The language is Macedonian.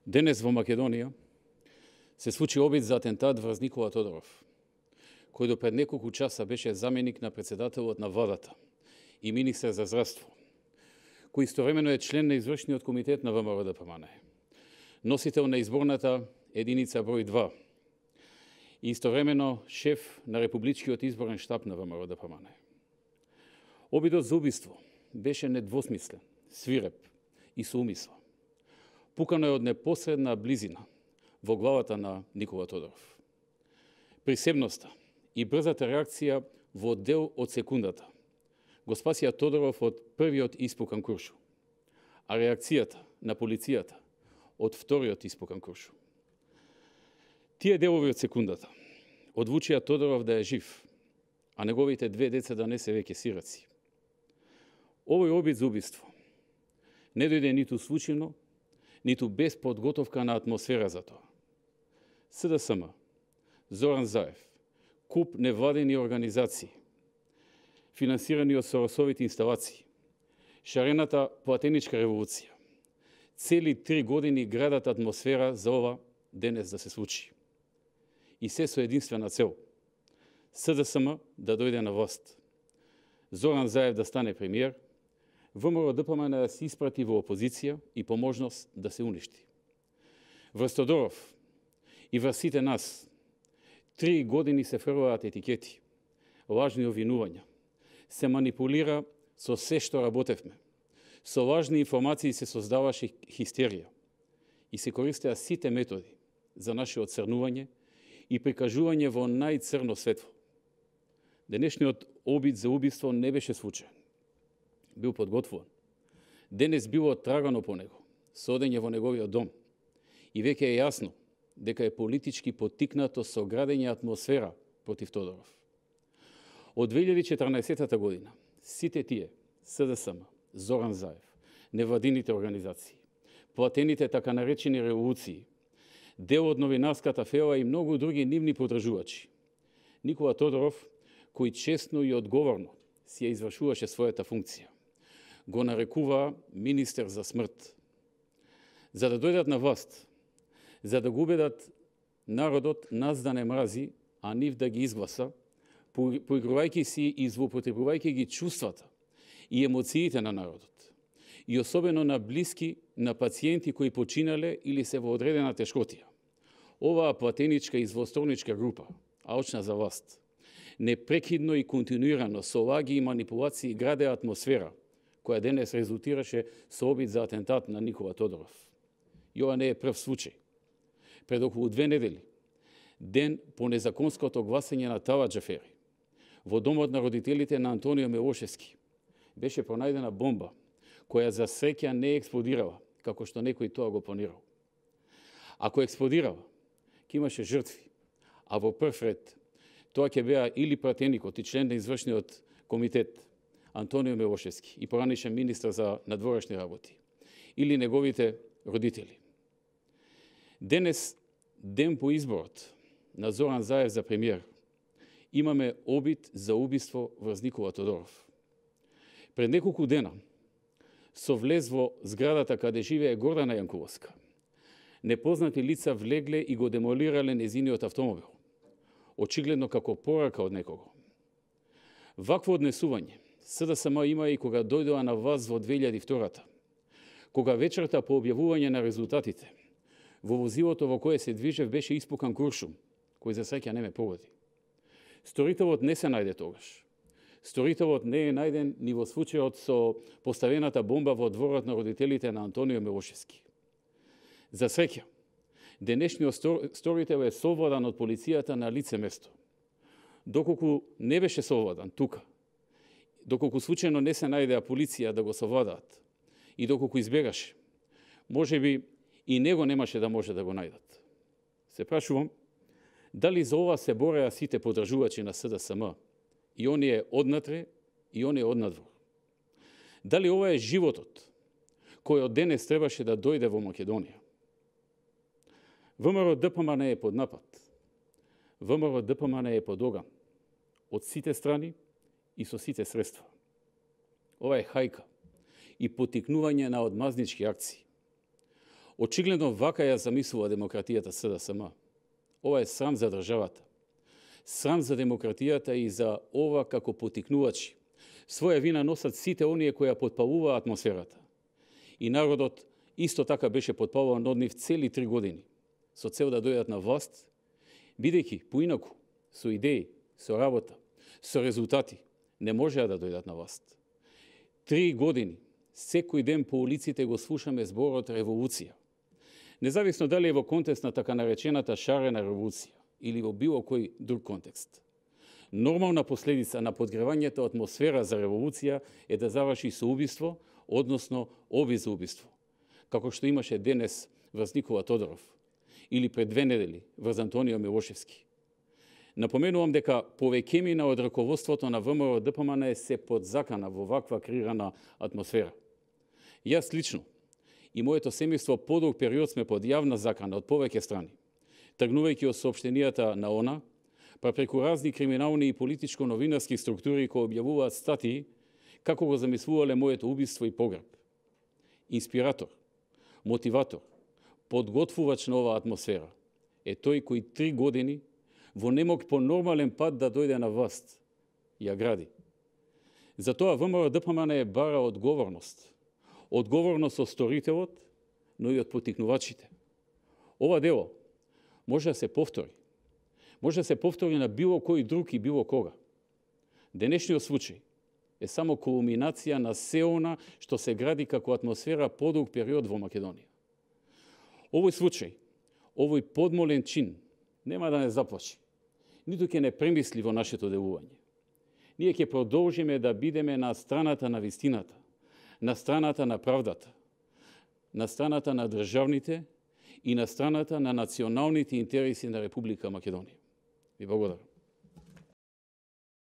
Денес во Македонија се случи обид за атентат врз Никола Тодоров, кој до пред неколку часа беше заменик на председателот на владата и министер за здравство, кој истовремено е член на извршниот комитет на ВМРО-ДПМНЕ, носител на изборната единица број 2 и истовремено шеф на републичкиот изборен штаб на ВМРО-ДПМНЕ. Обидот за убиство беше недвосмислен, свиреп и со умисла. Пукано е од непосредна близина во главата на Никола Тодоров. Присебноста и брзата реакција во дел од секундата го спасија Тодоров од првиот испукан куршум, а реакцијата на полицијата од вториот испукан куршум. Тие делови од секундата одвучија Тодоров да е жив, а неговите две деца да не се веќе сираци. Овој обид за убиство не дојде ниту случајно, ниту без подготовка на атмосфера за тоа. СДСМ, Зоран Заев, куп невладени организации, финансирани од Соросовите инсталации, шарената платеничка револуција, цели 3 години градат атмосфера за ова денес да се случи. И се со единствена цел – СДСМ да дојде на власт, Зоран Заев да стане премиер, ВМРО-ДПМНЕ да се испрати во опозиција и по можност да се уништи. Врз Тодоров и врз сите нас 3 години се фрлаат етикети, лажни обвинувања, се манипулира со се што работевме, со лажни информации се создаваше хистерија и се користеа сите методи за наше оцрнување и прикажување во најцрно светло. Денешниот обид за убиство не беше случаен. Бил подготвуван. Денес било трагано по него, со одење во неговиот дом. И веќе е јасно дека е политички поттикнато со градење атмосфера против Тодоров. Од 2014 година сите тие, СДСМ, Зоран Заев, невладините организации, платените така наречени револуции, дел од новинарската фела и многу други нивни подржувачи. Никола Тодоров, кој честно и одговорно си ја извршуваше својата функција, го нарекува министер за смрт. За да дојдат на власт, за да го убедат народот нас да не мрази, а нив да ги изгласа, поигрувајќи си и злоупотребувајќи ги чувствата и емоциите на народот, и особено на блиски на пациенти кои починале или се во одредена тешкотија. Оваа платеничка и злосторничка група, алчна за власт, непрекидно и континуирано со лаги и манипулации граде атмосфера, која денес резултираше со обид за атентат на Никола Тодоров. И ова не е прв случај. Пред околу 2 недели, ден по незаконското гласање на Талат Џафери, во домот на родителите на Антонио Милошевски, беше пронајдена бомба, која за среќа не експлодирала, како што некој тоа го планирал. Ако експлодирала, ќе имаше жртви, а во прв ред тоа ќе беа или пратеникот и член на извршниот комитет Антонио Милошевски и поранишен министр за надворешни работи, или неговите родители. Денес, ден по изборот на Зоран Заев за премиер, имаме обид за убиство врз Никола Тодоров. Пред неколку дена, со влез во зградата каде живее Гордана Јанкуловска, непознати лица влегле и го демолирале незиниот автомобил, очигледно како порака од некого. Вакво однесување СДСМ има и кога дојдоа на власт во 2002-та, кога вечерта по објавување на резултатите, во возилото во кое се движев беше испукан куршум, кој за среќа не ме погоди. Сторителот не се најде тогаш. Сторителот не е најден ни во случајот со поставената бомба во дворот на родителите на Антонио Милошевски. За среќа, денешниот сторител е совладан од полицијата на лице место. Доколку не беше совладан тука, доколку случајно не се најдеа полиција да го совладаат и доколку избегаше, можеби и него немаше да може да го најдат. Се прашувам, дали за ова се бореа сите подржувачи на СДСМ, и оние однатре, и оние однадвор? Дали ова е животот кој од денес требаше да дојде во Македонија? ВМРО-ДПМНЕ е под напад. ВМРО-ДПМНЕ е под оган. Од сите страни и со сите средства. Ова е хајка и поттикнување на одмазнички акции. Очигледно вака ја замислува демократијата СДСМ. Ова е срам за државата. Срам за демократијата и за ова како потикнувачи. Своја вина носат сите оние кои ја потпалуваа атмосферата. И народот исто така беше потпалуван од нив цели 3 години, со цел да дојдат на власт, бидејќи поинаку, со идеи, со работа, со резултати, не можеа да дојдат на власт. 3 години, секој ден по улиците го слушаме зборот револуција. Независно дали е во контекст на така наречената шарена револуција или во било кој друг контекст. Нормална последица на подгревањето атмосфера за револуција е да заврши со убиство, односно обид за убиство, како што имаше денес врз Никола Тодоров или пред 2 недели врз Антонио Милошевски. Напоменувам дека повеќемина од раководството на ВМРО ДПМН се подзакана во ваква креирана атмосфера. Јас лично и моето семејство подолг период сме под јавна закана од повеќе страни, тргнувајќи од соопштенијата на ОНА, па преку разни криминални и политичко-новинарски структури кои објавуваат статии како го замислувале моето убиство и погреб. Инспиратор, мотиватор, подготвувач на оваа атмосфера е тој кој 3 години во немог по нормален пат да дојде на власт, ја гради. Затоа ВМРО ДПМН е бара одговорност. Одговорност од сторителот, но и од потикнувачите. Ова дело може да се повтори. Може да се повтори на било кој друг и било кога. Денешниот случај е само кулминација на се она што се гради како атмосфера подолг период во Македонија. Овој случај, овој подмолен чин нема да не заплаши, ниту ќе не премисли во нашето делување. Ние ќе продолжиме да бидеме на страната на вистината, на страната на правдата, на страната на државните и на страната на националните интереси на Република Македонија. Ви благодарам.